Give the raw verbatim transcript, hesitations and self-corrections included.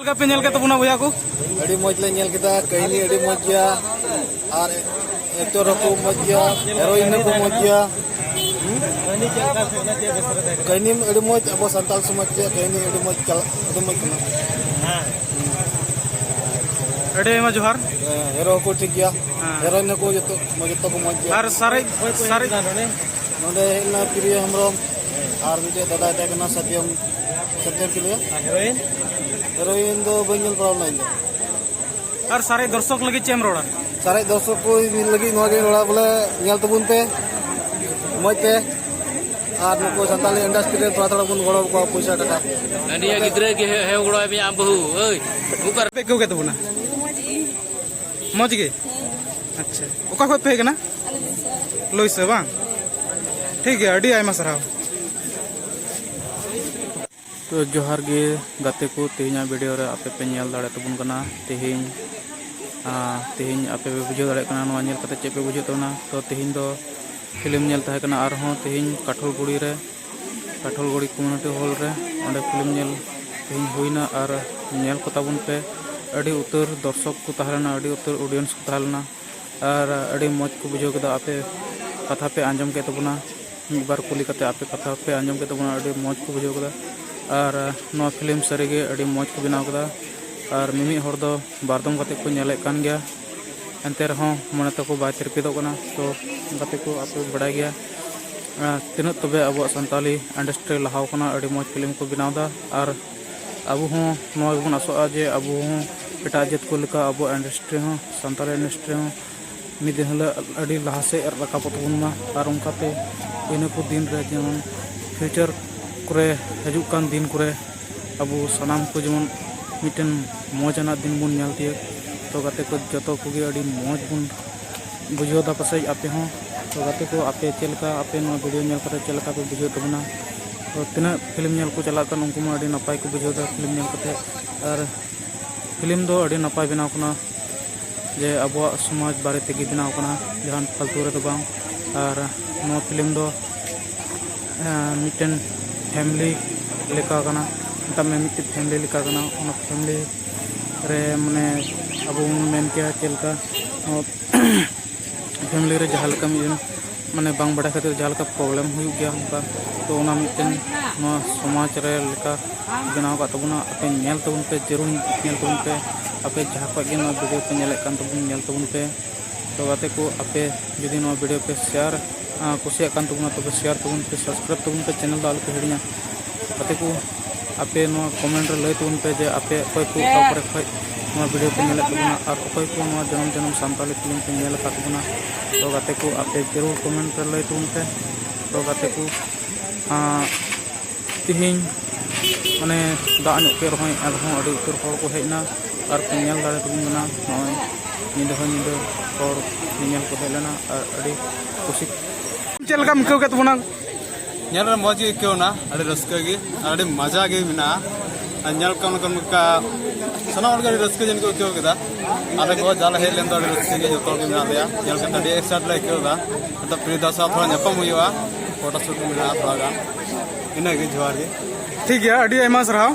ᱞᱮᱠᱟ ᱯᱮ ᱧᱮᱞ ᱠᱮᱫ ᱛᱟᱵᱚᱱᱟ ᱵᱚᱭᱦᱟ ᱠᱚ? ᱟᱹᱰᱤ ᱢᱚᱡᱽ ᱞᱮ ᱧᱮᱞ ᱠᱮᱫᱟ, ᱠᱟᱹᱦᱱᱤ ᱟᱹᱰᱤ ᱢᱚᱡᱽ ᱜᱮᱭᱟ, ᱟᱨ ᱮᱠᱴᱚᱨ ᱦᱚᱸᱠᱚ ᱢᱚᱡᱽ ᱜᱮᱭᱟ, ᱦᱮᱨᱳᱭᱤᱱ ᱦᱚᱸᱠᱚ ᱢᱚᱡᱽ ᱜᱮᱭᱟ᱾ ᱠᱟᱹᱦᱱᱤ ᱟᱹᱰᱤ ᱢᱚᱡᱽ, ᱟᱵᱚ ᱥᱟᱱᱛᱟᱲ ᱥᱚᱢᱟᱡᱽ ᱨᱮᱭᱟᱜ ᱠᱟᱹᱦᱱᱤ ᱟᱹᱰᱤ ᱢᱚᱡᱽ ᱪᱟᱞᱟᱜ, ᱟᱹᱰᱤ ᱢᱚᱡᱽ ᱠᱟᱱᱟ᱾ ᱟᱹᱰᱤ ᱟᱭᱢᱟ ᱡᱚᱦᱟᱨ᱾ ᱦᱮᱸ, ᱦᱮᱨᱳ ᱦᱚᱸᱠᱚ ᱴᱷᱤᱠ ᱜᱮᱭᱟ, ᱦᱮᱸ᱾ ᱦᱮᱨᱳᱭᱤᱱ ᱦᱚᱸᱠᱚ ᱡᱚᱛᱚ, ᱡᱚᱛᱚ ᱠᱚ ᱢᱚᱡᱽ ᱜᱮᱭᱟ᱾ ᱟᱨ ᱥᱟᱨᱮᱡ, ᱥᱟᱨᱮᱡ ᱱᱚᱰᱮ ᱦᱮᱡ ᱞᱮᱱᱟ ᱯᱨᱤᱭᱚ ᱦᱮᱢᱵᱨᱚᱢ, ᱟᱨ ᱢᱤᱫᱴᱮᱡ ᱫᱟᱫᱟᱭ ᱛᱟᱦᱮᱸ ᱠᱟᱱᱟ ᱥᱟᱛᱭᱚᱢ, ᱥᱟᱛᱭᱚᱢ ᱠᱤᱞᱤᱭᱟ᱾ ᱟᱨ ᱦᱮᱨᱳᱭᱤᱱ? ᱦᱮᱨᱳᱭᱤᱱ ᱫᱚ ᱵᱟᱹᱧ ᱧᱮᱞ ᱵᱟᱲᱟ ᱞᱮᱱᱟ ᱤᱧ ᱫᱚ᱾ ᱟᱨ ᱥᱟᱨᱮᱡ ᱫᱚᱨᱥᱚᱠ ᱞᱟᱹᱜᱤᱫ ᱪᱮᱫ ᱮᱢ ᱨᱚᱲᱟ? ᱥᱟᱨᱮᱡ ᱫᱚᱨᱥᱚᱠ ᱠᱚ ᱞᱟᱹᱜᱤᱫ ᱱᱚᱣᱟ ᱜᱮ ᱨᱚᱲᱟ, ᱵᱚᱞᱮ ᱧᱮᱞ ᱛᱟᱵᱚᱱ ᱯᱮ ᱢᱚᱡᱽ ᱛᱮ, ᱟᱨ ᱱᱩᱠᱩ ᱥᱟᱱᱛᱟᱞᱤ ᱤᱱᱰᱟᱥᱴᱨᱤ ᱨᱮ ᱛᱷᱚᱲᱟ ᱛᱷᱚᱲᱟ ᱵᱚᱱ ᱜᱚᱲᱚ ᱟᱠᱚᱣᱟ ᱯᱚᱭᱥᱟ ᱴᱟᱠᱟ᱾ ᱱᱤᱭᱟᱹ ᱜᱤᱫᱽᱨᱟᱹ ᱜᱮ ᱦᱮ-, ᱦᱮᱣ ᱜᱚᱲᱚ ᱟᱭ ᱢᱮ ᱟᱢ ᱵᱟᱹᱦᱩ, ᱳᱭ, ᱩᱠᱟᱨ ᱯᱮ ᱟᱹᱭᱠᱟᱹᱣ ᱠᱮᱫ ᱛᱟᱵᱚᱱᱟ? ᱢᱚᱡᱽ ᱜᱮ᱾ ᱢᱚᱡᱽ ᱜᱮ? ᱟᱪᱪᱷᱟ, ᱚᱠᱟ ᱠᱷᱚᱡ ᱯᱮ ᱦᱮᱡ ᱠᱟᱱᱟ? ᱟᱞᱮ ᱫᱚ ᱥᱟᱨ᱾ ᱞᱩᱭᱥᱮ ᱵᱟᱝ? ᱴᱷᱤᱠ ᱜᱮᱭᱟ, ᱟᱹᱰᱤ ᱟᱭᱢᱟ ᱥᱟᱨᱦᱟᱣ᱾ ᱛᱚ ᱡᱚᱦᱟᱨ ᱜᱮ ᱜᱟᱛᱮ ᱠᱚ, ᱛᱮᱦᱮᱧᱟᱜ ᱵᱷᱤᱰᱤᱭᱳ ᱨᱮ ᱟᱯᱮ ᱯᱮ ᱧᱮᱞ ᱫᱟᱲᱮ ᱛᱟᱵᱚᱱ ᱠᱟᱱᱟ᱾ ᱛᱮᱦᱮᱧ, ᱟᱸ, ᱛᱮᱦᱮᱧ ᱟᱯᱮ ᱯᱮ ᱵᱩᱡᱷᱟᱹᱣ ᱫᱟᱲᱮᱭᱟᱜ ᱠᱟᱱᱟ ᱱᱚᱣᱟ ᱧᱮᱞ ᱠᱟᱛᱮ ᱪᱮᱫ ᱯᱮ ᱵᱩᱡᱷᱟᱹᱣ ᱛᱟᱵᱚᱱᱟ᱾ ᱛᱚ ᱛᱮᱦᱮᱧ ᱫᱚ ᱯᱷᱤᱞᱢ ᱧᱮᱞ ᱛᱟᱦᱮᱸ ᱠᱟᱱᱟ, ᱟᱨᱦᱚᱸ ᱛᱮᱦᱮᱧ ᱠᱟᱴᱷᱚᱞᱜᱩᱲᱤ ᱨᱮ, ᱠᱟᱴᱷᱚᱞᱜᱩᱲᱤ ᱠᱚᱢᱤᱭᱩᱱᱤᱴᱤ ᱦᱚᱞ ᱨᱮ ᱚᱸᱰᱮ ᱯᱷᱤᱞᱢ ᱧᱮᱞ ᱛᱮᱦᱮᱧ ᱦᱩᱭᱱᱟ᱾ ᱟᱨ ᱧᱮᱞ ᱠᱚ ᱛᱟᱵᱚᱱ ᱯᱮ, ᱟᱹᱰᱤ ᱩᱛᱟᱹᱨ ᱫᱚᱨᱥᱚᱠ ᱠᱚ ᱛᱟᱦᱮᱸ ᱞᱮᱱᱟ, ᱟᱹᱰᱤ ᱩᱛᱟᱹᱨ ᱚᱰᱤᱭᱮᱱᱥ ᱠᱚ ᱛᱟᱦᱮᱸ ᱞᱮᱱᱟ᱾ ᱟᱨ ᱟᱹᱰᱤ ᱢᱚᱡᱽ ᱠᱚ ᱵᱩᱡᱷᱟᱹᱣ ᱠᱮᱫᱟ, ᱟᱯᱮ ᱠᱟᱛᱷᱟ ᱯᱮ ᱟᱸᱡᱚᱢ ᱠᱮᱫ ᱛᱟᱵᱚᱱᱟ, ᱢᱤᱫ ᱵᱟᱨ ᱠᱩᱞᱤ ᱠᱟᱛᱮ ᱟᱯᱮ ᱠᱟᱛᱷᱟ ᱯᱮ ᱟᱸᱡᱚᱢ ᱠᱮᱫ ᱛᱟᱵᱚᱱᱟ, ᱟᱹᱰᱤ ᱢᱚᱡᱽ ᱠᱚ ᱵᱩᱡᱷᱟᱹᱣ ᱠᱮᱫᱟ᱾ ᱟᱨ ᱱᱚᱣᱟ ᱯᱷᱤᱞᱢ ᱥᱟᱹᱨᱤᱜᱮ ᱟᱹᱰᱤ ᱢᱚᱡᱽ ᱠᱚ ᱵᱮᱱᱟᱣ ᱠᱮᱫᱟ᱾ ᱟᱨ ᱢᱤᱢᱤᱫ ᱦᱚᱲ ᱫᱚ ᱵᱟᱨ ᱫᱚᱢ ᱠᱟᱛᱮ ᱠᱚ ᱧᱮᱞᱮᱫ ᱠᱟᱱ ᱜᱮᱭᱟ, ᱮᱱᱛᱮ ᱨᱮᱦᱚᱸ ᱢᱚᱱᱮ ᱛᱟᱠᱚ ᱵᱟᱭ ᱛᱤᱨᱯᱤᱫᱚᱜ ᱠᱟᱱᱟ᱾ ᱛᱚ ᱜᱟᱛᱮ ᱠᱚ, ᱟᱯᱮ ᱯᱮ ᱵᱟᱲᱟᱭ ᱜᱮᱭᱟ, ᱟᱨ ᱛᱤᱱᱟᱹᱜ ᱛᱚᱵᱮ ᱟᱵᱚᱣᱟᱜ ᱥᱟᱱᱛᱟᱞᱤ ᱤᱱᱰᱟᱥᱴᱨᱤ ᱞᱟᱦᱟᱣ ᱠᱟᱱᱟ, ᱟᱹᱰᱤ ᱢᱚᱡᱽ ᱯᱷᱤᱞᱢ ᱠᱚ ᱵᱮᱱᱟᱣ ᱮᱫᱟ᱾ ᱟᱨ ᱟᱵᱚ ᱦᱚᱸ ᱱᱚᱣᱟ ᱜᱮᱵᱚᱱ ᱟᱥᱚᱜᱼᱟ ᱡᱮ ᱟᱵᱚ ᱦᱚᱸ ᱮᱴᱟᱜ ᱡᱟᱹᱛ ᱠᱚ ᱞᱮᱠᱟ ᱟᱵᱚᱣᱟᱜ ᱤᱱᱰᱟᱥᱴᱨᱤ ᱦᱚᱸ, ᱥᱟᱱᱛᱟᱲᱤ ᱤᱱᱰᱟᱥᱴᱨᱤ ᱦᱚᱸ ᱢᱤᱫ ᱫᱤᱱ ᱦᱤᱞᱳᱜ ᱟᱹᱰᱤ ᱞᱟᱦᱟ ᱥᱮᱫ ᱨᱟᱠᱟᱵᱚᱜ ᱛᱟᱵᱚᱱ ᱢᱟ᱾ ᱟᱨ ᱚᱱᱠᱟᱛᱮ ᱤᱱᱟᱹ ᱠᱚ ᱫᱤᱱ ᱨᱮ ᱡᱮᱢᱚᱱ ᱯᱷᱤᱭᱩᱪᱟᱨ ᱠᱚᱨᱮ, ᱦᱤᱡᱩᱜ ᱠᱟᱱ ᱫᱤᱱ ᱠᱚᱨᱮ ᱟᱵᱚ ᱥᱟᱱᱟᱢ ᱠᱚ ᱡᱮᱢᱚᱱ ᱢᱤᱫᱴᱮᱱ ᱢᱚᱡᱽ ᱟᱱᱟᱜ ᱫᱤᱱ ᱵᱚᱱ ᱧᱮᱞ ᱛᱤᱭᱳᱜ᱾ ᱛᱚ ᱜᱟᱛᱮ ᱠᱚ, ᱡᱚᱛᱚ ᱠᱚᱜᱮ ᱟᱹᱰᱤ ᱢᱚᱡᱽ ᱵᱚᱱ ᱵᱩᱡᱷᱟᱹᱣ ᱮᱫᱟ ᱯᱟᱥᱮᱡ ᱟᱯᱮ ᱦᱚᱸ᱾ ᱛᱚ ᱜᱟᱛᱮ ᱠᱚ, ᱟᱯᱮ ᱪᱮᱫ ᱞᱮᱠᱟ, ᱟᱯᱮ ᱱᱚᱣᱟ ᱵᱷᱤᱰᱤᱭᱳ ᱧᱮᱞ ᱠᱟᱛᱮ ᱪᱮᱫ ᱞᱮᱠᱟ ᱯᱮ ᱵᱩᱡᱷᱟᱹᱣ ᱛᱟᱵᱚᱱᱟ? ᱛᱚ ᱛᱤᱱᱟᱹᱜ ᱯᱷᱤᱞᱢ ᱧᱮᱞ ᱠᱚ ᱪᱟᱞᱟᱜ ᱠᱟᱱ, ᱩᱱᱠᱩ ᱢᱟ ᱟᱹᱰᱤ ᱱᱟᱯᱟᱭ ᱠᱚ ᱵᱩᱡᱷᱟᱹᱣ ᱮᱫᱟ ᱯᱷᱤᱞᱢ ᱧᱮᱞ ᱠᱟᱛᱮ᱾ ᱟᱨ ᱯᱷᱤᱞᱢ ᱫᱚ ᱟᱹᱰᱤ ᱱᱟᱯᱟᱭ ᱵᱮᱱᱟᱣ ᱠᱟᱱᱟ, ᱡᱮ ᱟᱵᱚᱣᱟᱜ ᱥᱚᱢᱟᱡᱽ ᱵᱟᱨᱮ ᱛᱮᱜᱮ ᱵᱮᱱᱟᱣ ᱠᱟᱱᱟ, ᱡᱟᱦᱟᱱ ᱯᱷᱟᱞᱛᱩ ᱨᱮᱫᱚ ᱵᱟᱝ᱾ ᱟᱨ ᱱᱚᱣᱟ ᱯᱷᱤᱞᱢ ᱫᱚ, ᱮᱸ, ᱢᱤᱫᱴᱮᱱ ᱯᱷᱮᱢᱮᱞᱤ ᱞᱮᱠᱟ ᱠᱟᱱᱟ᱾ ᱢᱮᱛᱟᱜ ᱢᱮ ᱢᱤᱫᱴᱮᱱ ᱯᱷᱮᱢᱮᱞᱤ ᱞᱮᱠᱟ ᱠᱟᱱᱟ᱾ ᱚᱱᱟ ᱯᱷᱮᱢᱮᱞᱤ ᱨᱮ ᱢᱟᱱᱮ ᱟᱵᱚ ᱵᱚᱱ ᱢᱮᱱ ᱠᱮᱭᱟ ᱪᱮᱫ ᱞᱮᱠᱟ, ᱱᱚᱣᱟ ᱯᱷᱮᱢᱮᱞᱤ ᱨᱮ ᱡᱟᱦᱟᱸ ᱞᱮᱠᱟ ᱢᱤᱫᱴᱮᱱ ᱢᱟᱱᱮ ᱵᱟᱝ ᱵᱟᱲᱟᱭ ᱠᱷᱟᱹᱛᱤᱨ ᱡᱟᱦᱟᱸ ᱞᱮᱠᱟ ᱯᱨᱚᱵᱞᱮᱢ ᱦᱩᱭᱩᱜ ᱜᱮᱭᱟ, ᱚᱱᱠᱟ ᱛᱚ ᱚᱱᱟ ᱢᱤᱫᱴᱮᱱ ᱱᱚᱣᱟ ᱥᱚᱢᱟᱡᱽ ᱨᱮ ᱞᱮᱠᱟ ᱵᱮᱱᱟᱣ ᱟᱠᱟᱫ ᱛᱟᱵᱚᱱᱟ᱾ ᱟᱯᱮ ᱧᱮᱞ ᱛᱟᱵᱚᱱ ᱯᱮ, ᱡᱟᱹᱨᱩᱲ ᱧᱮᱞ ᱛᱟᱵᱚᱱ ᱯᱮ᱾ ᱟᱯᱮ ᱡᱟᱦᱟᱸ ᱠᱷᱚᱱ ᱜᱮ ᱱᱚᱣᱟ ᱵᱷᱤᱰᱤᱭᱳ ᱯᱮ ᱧᱮᱞᱮᱫ ᱠᱟᱱ ᱛᱟᱵᱚᱱ, ᱧᱮᱞ ᱛᱟᱵᱚᱱ ᱯᱮ᱾ ᱛᱚ ᱜᱟᱛᱮ ᱠᱚ, ᱟᱯᱮ ᱡᱩᱫᱤ ᱱᱚᱣᱟ ᱵᱷᱤᱰᱤᱭᱳ ᱯᱮ ᱥᱮᱭᱟᱨ, ᱟᱸ, ᱠᱩᱥᱤᱭᱟᱜ ᱠᱟᱱ ᱛᱟᱵᱚᱱᱟ, ᱛᱚᱵᱮ ᱥᱮᱭᱟᱨ ᱛᱟᱵᱚᱱ ᱯᱮ, ᱥᱟᱵᱥᱠᱨᱟᱭᱤᱵ ᱛᱟᱵᱚᱱ ᱯᱮ, ᱪᱮᱱᱮᱞ ᱫᱚ ᱟᱞᱚ ᱯᱮ ᱦᱤᱲᱤᱧᱟ᱾ ᱜᱟᱛᱮ ᱠᱚ, ᱟᱯᱮ ᱱᱚᱣᱟ ᱠᱚᱢᱮᱱᱴ ᱨᱮ ᱞᱟᱹᱭ ᱛᱟᱵᱚᱱ ᱯᱮ ᱡᱮ ᱟᱯᱮ ᱚᱠᱚᱭ ᱠᱚ ᱚᱠᱟ ᱠᱚᱨᱮ ᱠᱷᱚᱱ ᱱᱚᱣᱟ ᱵᱷᱤᱰᱤᱭᱳ ᱯᱮ ᱧᱮᱞᱮᱫ ᱛᱟᱵᱚᱱᱟ ᱟᱨ ᱚᱠᱚᱭ ᱠᱚ ᱱᱚᱣᱟ ᱡᱚᱱᱚᱢ ᱡᱚᱱᱚᱢ ᱥᱟᱱᱛᱟᱲᱤ ᱯᱷᱤᱞᱢ ᱯᱮ ᱧᱮᱞ ᱟᱠᱟᱫ ᱛᱟᱵᱚᱱᱟ᱾ ᱛᱚ ᱜᱟᱛᱮ ᱠᱚ, ᱟᱯᱮ ᱡᱟᱹᱨᱩᱲ ᱠᱚᱢᱮᱱᱴ ᱨᱮ ᱞᱟᱹᱭ ᱛᱟᱵᱚᱱ ᱯᱮ᱾ ᱛᱚ ᱜᱟᱛᱮ ᱠᱚ, ᱟᱸ, ᱛᱤᱦᱤᱧ ᱢᱟᱱᱮ ᱫᱟᱜ ᱧᱚᱜ ᱠᱮᱫ ᱨᱮᱦᱚᱸᱭ, ᱮᱱᱨᱮᱦᱚᱸ ᱟᱹᱰᱤ ᱩᱛᱟᱹᱨ ᱦᱚᱲ ᱠᱚ ᱦᱮᱡ ᱮᱱᱟ᱾ ᱟᱨ ᱯᱮ ᱧᱮᱞ ᱫᱟᱲᱮ ᱛᱟᱵᱚᱱ ᱠᱟᱱᱟ, ᱱᱚᱜᱼᱚᱭ ᱧᱤᱫᱟᱹ ᱦᱚᱸ ᱧᱤᱫᱟᱹ ᱦᱚᱲ ᱧᱮᱧᱮᱞ ᱠᱚ ᱦᱮᱡ ᱞᱮᱱᱟ ᱟᱨ ᱟᱹᱰᱤ ᱠᱩᱥᱤ᱾ ᱪᱮᱫ ᱞᱮᱠᱟᱢ ᱟᱹᱭᱠᱟᱹᱣ ᱠᱮᱫ ᱛᱟᱵᱚᱱᱟ? ᱧᱮᱞ ᱨᱮ ᱢᱚᱡᱽ ᱜᱮ ᱟᱹᱭᱠᱟᱹᱣ ᱮᱱᱟ, ᱟᱹᱰᱤ ᱨᱟᱹᱥᱠᱟᱹ ᱜᱮ ᱟᱨ ᱟᱹᱰᱤ ᱢᱚᱡᱟ ᱜᱮ ᱢᱮᱱᱟᱜᱼᱟ᱾ ᱟᱨ ᱧᱮᱞ ᱠᱟᱱ ᱞᱮᱠᱟ ᱥᱟᱱᱟᱢ ᱦᱚᱲ ᱜᱮ ᱟᱹᱰᱤ ᱨᱟᱹᱥᱠᱟᱹ ᱡᱟᱹᱱᱤᱡ ᱠᱚ ᱟᱹᱭᱠᱟᱹᱣ ᱠᱮᱫᱟ᱾ ᱟᱞᱮ ᱠᱚ ᱡᱟᱞᱮ ᱦᱮᱡ ᱞᱮᱱ ᱫᱚ ᱟᱹᱰᱤ ᱨᱟᱹᱥᱠᱟᱹ ᱜᱮ ᱡᱚᱛᱚ ᱦᱚᱲ ᱜᱮ ᱢᱮᱱᱟᱜ ᱞᱮᱭᱟ᱾ ᱧᱮᱞ ᱠᱟᱛᱮ ᱟᱹᱰᱤ ᱮᱠᱥᱟᱭᱤᱴ ᱞᱮ ᱟᱹᱭᱠᱟᱹᱣ ᱮᱫᱟ᱾ ᱱᱤᱛᱚᱜ ᱯᱨᱤᱭᱚᱫᱚᱨᱥᱤ ᱥᱟᱶ ᱛᱷᱚᱲᱟ ᱧᱟᱯᱟᱢ ᱦᱩᱭᱩᱜᱼᱟ, ᱯᱷᱳᱴᱳ ᱥᱩᱴ ᱢᱮᱱᱟᱜᱼᱟ ᱛᱷᱚᱲᱟ ᱜᱟᱱ᱾ ᱤᱱᱟᱹᱜᱮ, ᱡᱚᱦᱟᱨ ᱜᱮ᱾ ᱴᱷᱤᱠ ᱜᱮᱭᱟ, ᱟᱹᱰᱤ ᱟᱭᱢᱟ ᱥᱟᱨᱦᱟᱣ᱾